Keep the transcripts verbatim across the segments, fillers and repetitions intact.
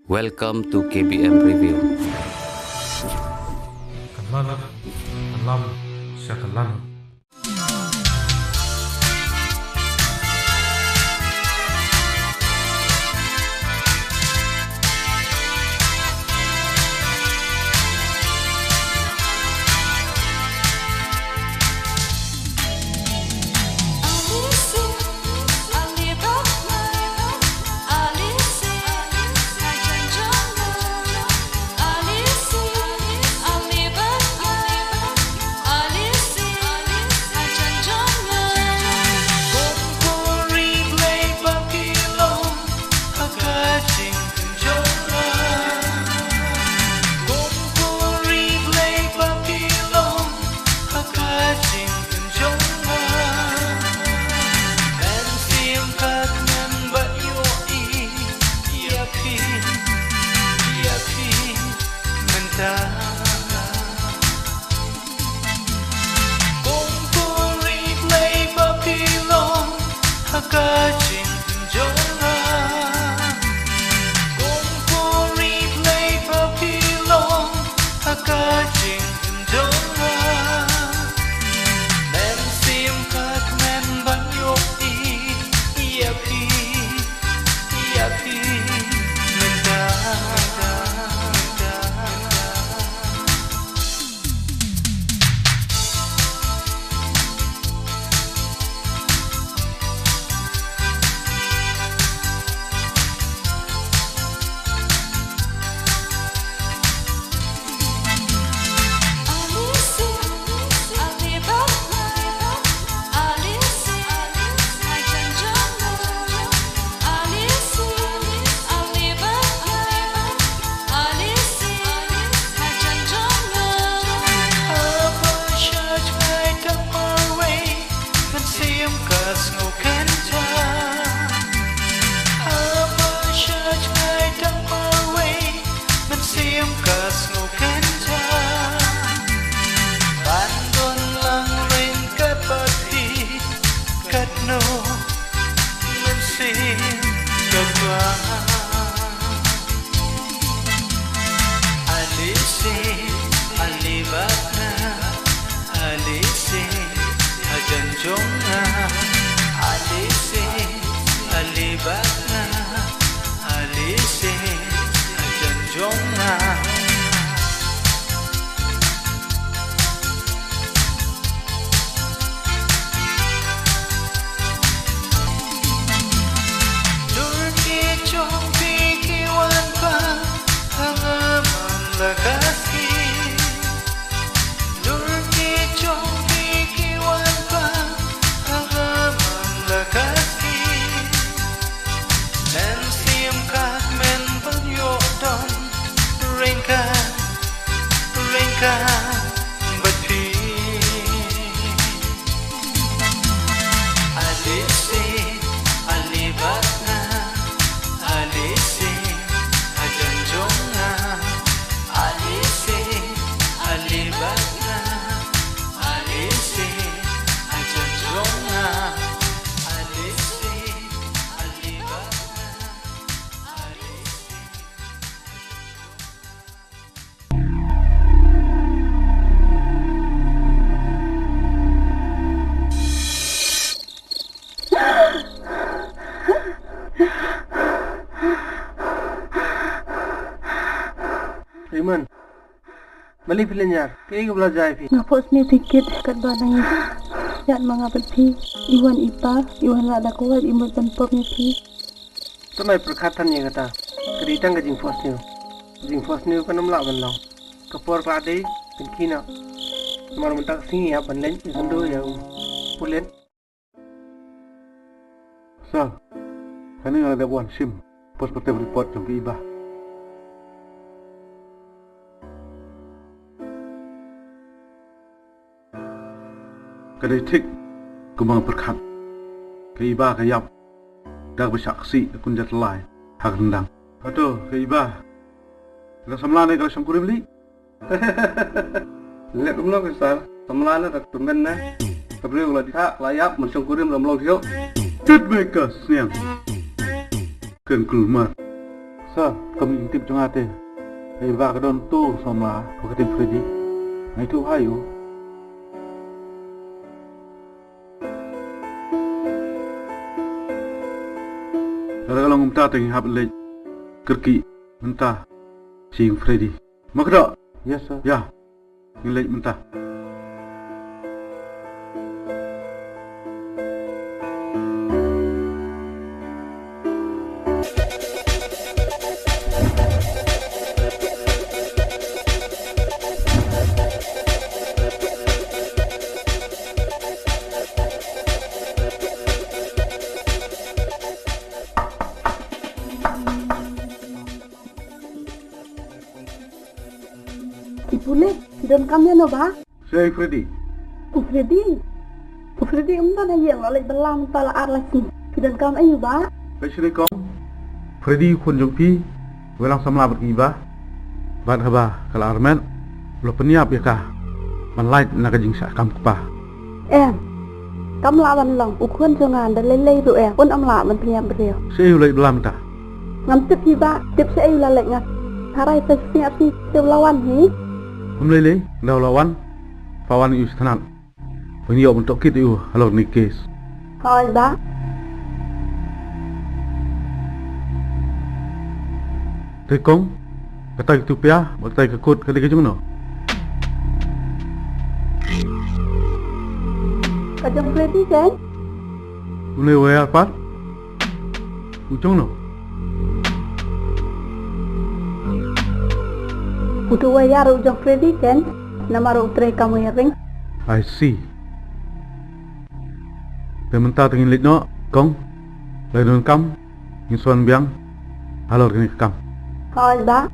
Welcome to K B M Review. Ka la, ka lam, sha ka la. Mynta. Kong Kuri Blei ba phi long ha ka jingim jong nga. Kong Kuri Blei ba phi long ha ka jingim jong nga. Mynsiem ka kmen ban ïohi ïa phi. Ïa phi mynta, mynta, mynta. Mynsiem ka sngew kynja. Ban don lang ryngkat bad phi. Katno mynsiem ka kwah. Ale se, ale bad nga. Ale se, hajan jong nga. Ale se, ale bad nga. Ale se, hajan jong nga. Dur ki jong phi ki wan pang ha nga man la ka ski. Dur ki jong phi ki wan pang ha nga man la ka ski. Mynsiem ka kmen ban ïoh don ryngkat, ryngkat bad phi. Ale se, ale bad nga. Ale se, hajan jong nga. Ale se, ale bad nga. Ale se, hajan jong nga. Ale se, ale bad nga. Ale se. Raymond, balei phi lynñiar? Kaei kaba la jia ïa phi? Nga phohsniew thiah katba dang ïaid ma nga bad phi. I wan i pa, i wan la da ka wad, i mut ban pop ïa phi. Tang ai pyrkhat than ïa kata. Ka dei tang ka jingphohsniew. Jingphohsniew kan ym lah ban long. Ka por ka la dei, pynkhih noh. Namar mynta ka sngi ngi hap ban leit ïakynduh ïa u pulit. Sir, kane nga la dep wan shim postmortem report jong ka Iba. Ka dei thik kumba nga pyrkhat. Ka Iba ka ïap da kaba shah ksih da kynja tyllai ha ka ryndang. Hato ka Iba ka dang samla ne ka la shongkurim lih? Leh kumno ka sir, samla ne ka tymmen ne? Ka briew ka la dih thah, ka la ïap, man shongkurim lam long shuh. Tut bha ka sniang. Kan kulmar. Sir, kum i jingtip jong nga te, haba ka don uto u samla ba ka kyrteng Freddy, nga ïathuh bha ïa u. Lada ka long kumta te ngin hap leit kyrkieh mynta sha ïing Freddy. Mo kata? Yes, sir. Ïa, ngin leit mynta. Ki pulit, phi donkam ïano bah? Sha i Freddy. U Freddy? U Freddy um don ha ïing, u la leit bylla mynta la ar la sngi. Phi donkam aïu bah? Peit shane kong. Freddy u khun jong phi, u la long samla bad ngi bah. Bad haba ka la armet, u la pynïap ïa ka ban lait na ka jingshah kam kpa. Em, kam lah ban long, u khun jong nga da lei lei ruh em, un ym lah ban pynïap briew. Shaei u leit bylla mynta? Ngam tip hi bah, tip shaei u la leit, nga tharai sa shisien te u la wan hi. Ym lei lei, da u la wan, phah wan ïa u sha thanat. Ban ïoh ban tohkit ïa u halor kane ka case. Hooid bah. Te kong, katai ka tupia bad katai ka kot, ka dei ka jong no? Ka jong Freddy kan? Une u wire pat, u jong no? Uto u wire u jong Freddy kan, namar u trei kam wiring. I see. Te mynta te ngin leit noh kong, lada don kam ngin sa wan biang halor kane ka kam. Hooid bah.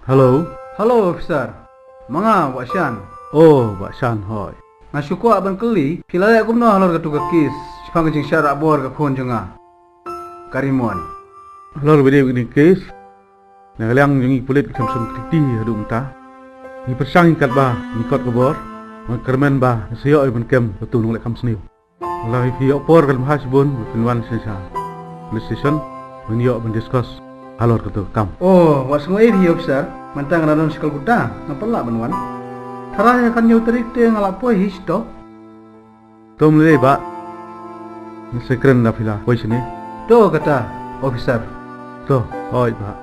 Hello. Hello officer. Ma nga Bah Shan. Oh Bah Shan hooid. Nga shu kwah ban kylli, phi la leh kumno halor katu ka case shaphang ka jingshah rah bor ka khun jong nga, ka Rimon? Halor ba dei kane ka case, na ka liang jong ngi pulit ngi khlem shym kriti haduh mynta. Ngi pyrshang ïa katba ngi kot ka bor, ngi kyrmen ba ngi sa ïoh ban kem ïa utu u nongleh kam sniew. Lada phi ïoh por khlem ha shibun, phin wan sha police station ban ïoh ban discuss halor katu ka kam. Oh, wat sngew ei phi officer, mynta nga la don sha Kolkata, ngam pat lah ban wan. Tharai ha ka hynñiew tarik te nga la poi hi shito. To ym lei bah. Ngi sa kren da phi la poi shane. To kata officer. To, hooid bah.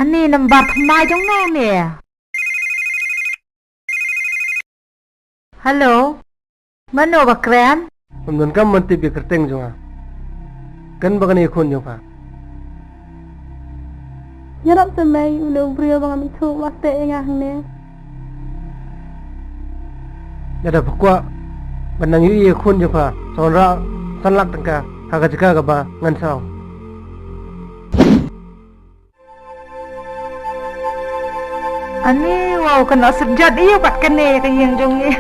Ani number thymmai jong no ne? Hello. Mano ba kren? Ngam donkam ban tip ïa ka kyrteng jong nga. Kren ba kane ka khun jong pha. Ïarap sa mei, une u briew ba ngam ithuh, wat teh ïa nga hangne. Lada pha kwah ban nang ïohi ïa ka khun jong pha, sa wanrah san lak tyngka ha ka jaka kaba ngan saw. Ani, wow, ka Nongsyrjat ïa pat kane ka ïing jong ngi.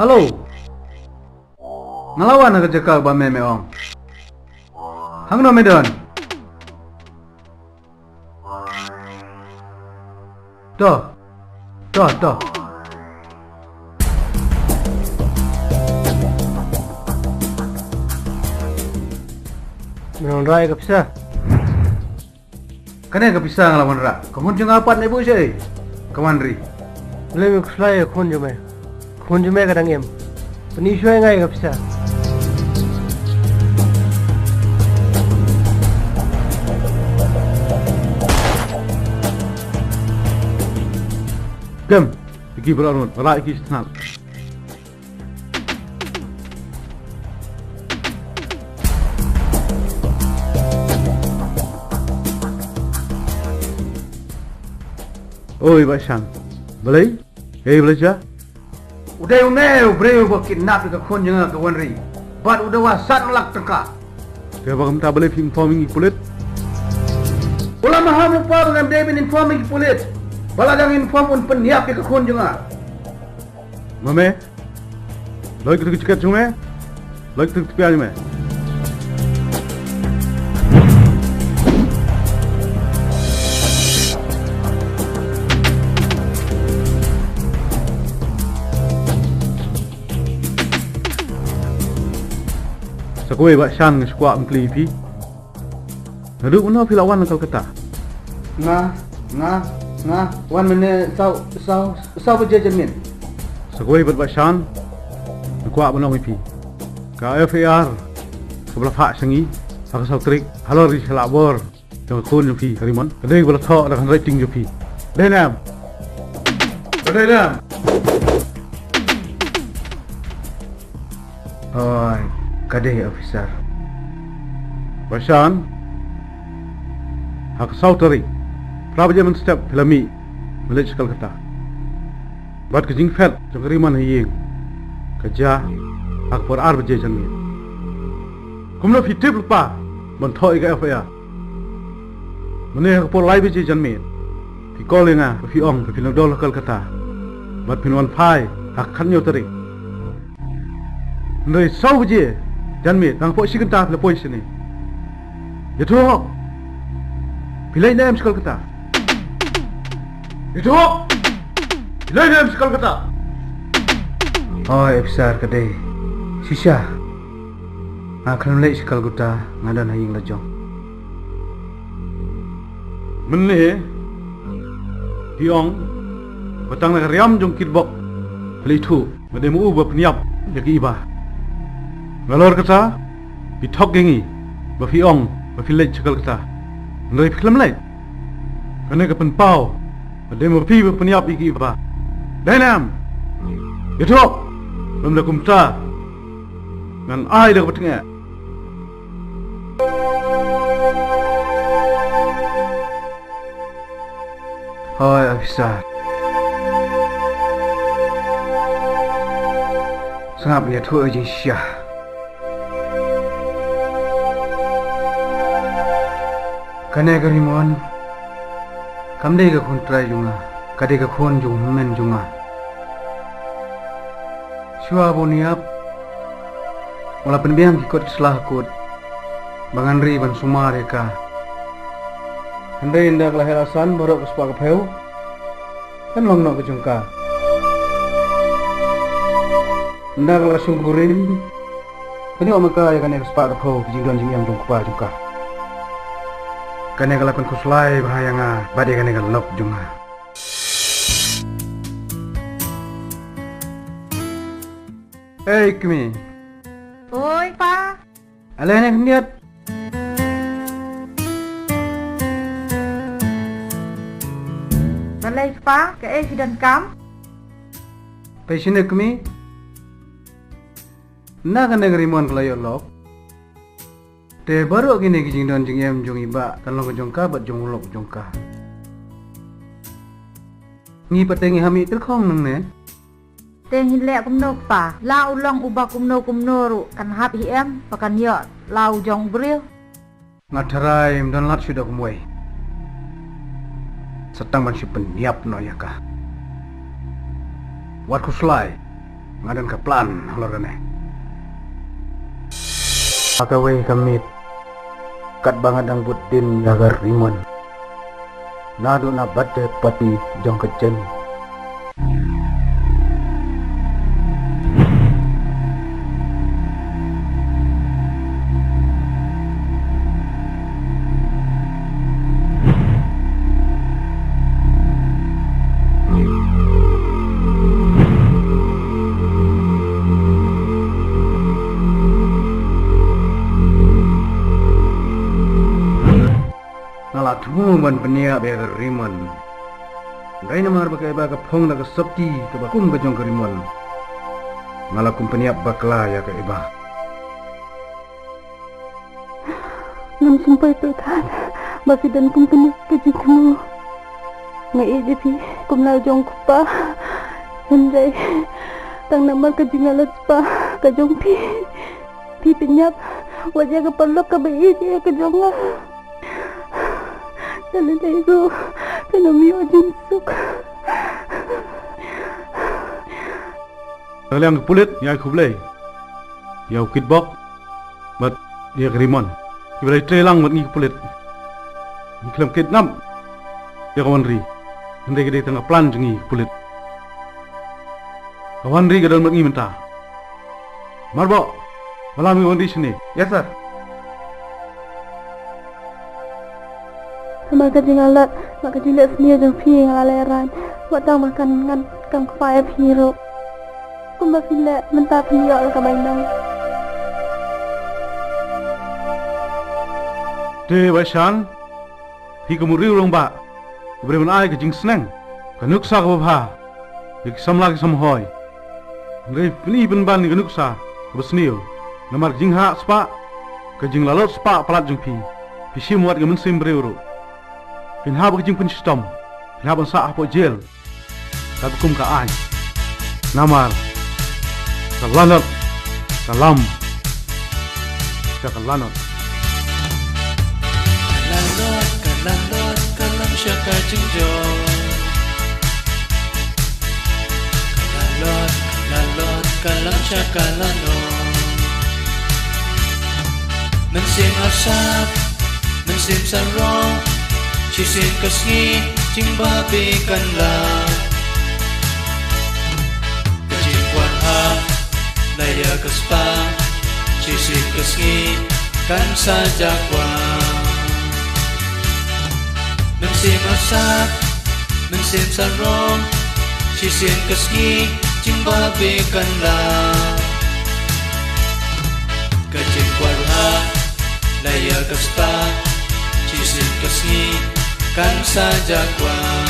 Hello. Nga la wan ha ka jaka ba me me ong. Hangno me don? To. To, to. Me wanrah ïa ka pisa? Kane ka pisa nga la wanrah. Ka khun jong nga pat ne buh shaei? Ka wan ri. Lei me khuslai ïa ka khun jong me. Ka khun jong me ka dang im. Pyni shuwa ïa nga ïa ka pisa. Kem, ïa ki baroh arngut, rah ïa ki sha thnat. Oi, Bah Shan. Balei? Hei, balei sha? U dei une u briew uba kidnap ïa ka khun jong nga ka Wanri. Bad u dawa san lak tyngka. Te ba kumta balei phi inform ïa ki pulit? U la maham u pa ba ngam dei ban inform ïa ki pulit. Ba la dang inform un pynïap ïa ka khun jong nga. Ma me. Loi katu ka jaket jong me. Loi katu ka tpia jong me. Sa kawei Bah Shan nga sngewkwah ban kylli ïa phi. Naduh mynno phi la wan na Kolkata? Nga, nga, nga wan mynne saw, saw, saw baje janmiet. Sa kawei pat Bah Shan, nga kwah ban ong ïa phi. Ka F I R kaba la phah sha ngi ha ka saw tarik halor ka jingïalehbor jong ka khun jong phi ka Rimon, ka dei kaba la thoh da ka handwriting jong phi. Dei ne em? Ka dei ne em? Hooid, ka dei, officer. Bah Shan, ha ka saw tarik, phra baje mynstep phi la mih ban leit sha Kolkata. Bad ka jingphet jong ka Rimon ha ïing ka jia ha ka por ar baje janmiet. Kumno phi tip lypa ban thoh ïa ka F I R? Mynne ha ka por lai baje janmiet phi call ïa nga ba phi ong ba phin ïa dol ha Kolkata bad phin wan phai ha ka khathynñiew tarik. Hynrei saw baje janmiet tang hapoh shi kynta phi la poi shane. Ïathuh hok, phi leit ne em sha Kolkata? Ïathuh hok, phi leit ne em sha Kolkata? Hooid, officer, ka dei. Shisha nga khlem leit sha Kolkata, nga don ha ïing la jong. Mynne phi ong ba tang na ka riam jong ki tbok phi la ithuh ba dei ma u ba pynïap ïa ka Iba. Nalor kata phi thok ïa ngi ba phi ong ba phi leit sha Kolkata, hynrei phi khlem leit. Kane ka pynpaw ba dei ma phi ba pynïap ïa ka Iba. Dei ne em? Ïathuh. Lymda kumta ngan ai da kaba tyngeh. Hooid, officer. Sngap ïathuh ïa ka jingshisha. Kane ka Rimon kam dei ka khun trai jong nga, ka dei ka khun jong u hynmen jong nga. Shuwa ba un ïap u la pynbiang ki kot ki sla ha kut ba ngan ri ban sumar ïa ka. Hynrei ynda ka la heh la san baroh ka spah ka phew kan long noh ka jong ka. Ynda ka la shong kurim kan ïoh ma ka ïa kane ka spah ka phew ka jingdon jingem jong u kpa jong ka. Kane ka la pynkhuslai bha ïa nga bad ïa kane ka lok jong nga. Ei kmie. Oi pa. Ale ne khyndiat. Balei kpa, kaei phi donkam? Pei shane kmie. Na kane ka Rimon ka la ïoh lok. Te baroh kine ki jingdon jingem jong i bah kan long ka jong ka bad jong u lok jong ka. Ngi pat te ngi hap mih tyrkhong nangne. Te ngi leh kumno kpa, la u long uba kumno kumno ruh kan hap hi em ba kan ïoh la u jong u briew. Nga tharai ym don lad shuh da kumwei. Sa tang ban shu pynïap noh ïa ka. Wat khuslai. Nga don ka plan halor kane. Ha kawei ka miet, katba nga dang bud dien ïa ka Rimon naduh na birthday party jong ka Jenny. Nga la thmu ban pynïap ïa ka Rimon. Dei namar ba ka Eba ka phong da ka sopti kaba kum ka jong ka Rimon. Nga la kum pynïap bakla ïa ka Eba. Ngam shym poi pyrkhat ba phi don kum kane ka jingthmu. Nga ïeit ïa phi kum la jong u kpa. Hynrei tang namar ka jingïaleh spah ka jong phi, phi pynïap wat ïa ka paralok kaba ïeit ïa ka jong nga. Te lei lei ruh phin ym ïoh jingsuk. Na liang ki pulit, nga ai khublei ïa u Kitbok bad ïa ka Rimon, kiba la ïatrei lang bad ngi ki pulit. Ngi khlem kidnap ïa ka Wanri, hynrei ka dei tang ka plan jong ngi ki pulit. Ka Wanri ka don bad ngi mynta. Marbok, wallam ïa ka Wanri shane. Yes sir. Namar ka jingïaleh, namar ka jingleh sniew jong phi nga la lehrain. Wat tang ba kan ngan kam kpa ïa phi ruh. Kumba phi leh mynta phin ïoh ïa ka bainong. Te Baishan, phi kum u riew rangbah, u briew ban ai ka jingsneng, ka nuksa kaba bha ïa ki samla ki samhoi. Hynrei phin i pynban ïa ka nuksa kaba sniew. Namar ka jinghah spah, ka jinglalot spah palat jong phi, phi shim wat ka mynsiem briew ruh. Phin hap ka jingpynshitom, phin hap ban sah hapoh jel. Katba kum ka aiñ. Namar ka lanot ka lam sha ka lanot. Ka lanot ka lanot ka lam sha ka jingjop. Ka lanot ka lanot ka lam sha ka lanot. Mynsiem arsap, mynsiem sarong, shisien ka sngi jingbabeh kan lah. Ka jingkwah ha la ïa ka spah, shisien ka sngi kan sa ja kwah. Mynsiem arsap, mynsiem sarong, shisien ka sngi jingbabeh kan lah. Ka jingkwah ha la ïa ka spah, shisien ka sngi kan sa ja kwah.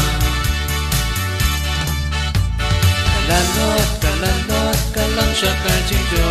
Ka lanot ka lanot ka lam sha ka jingjop.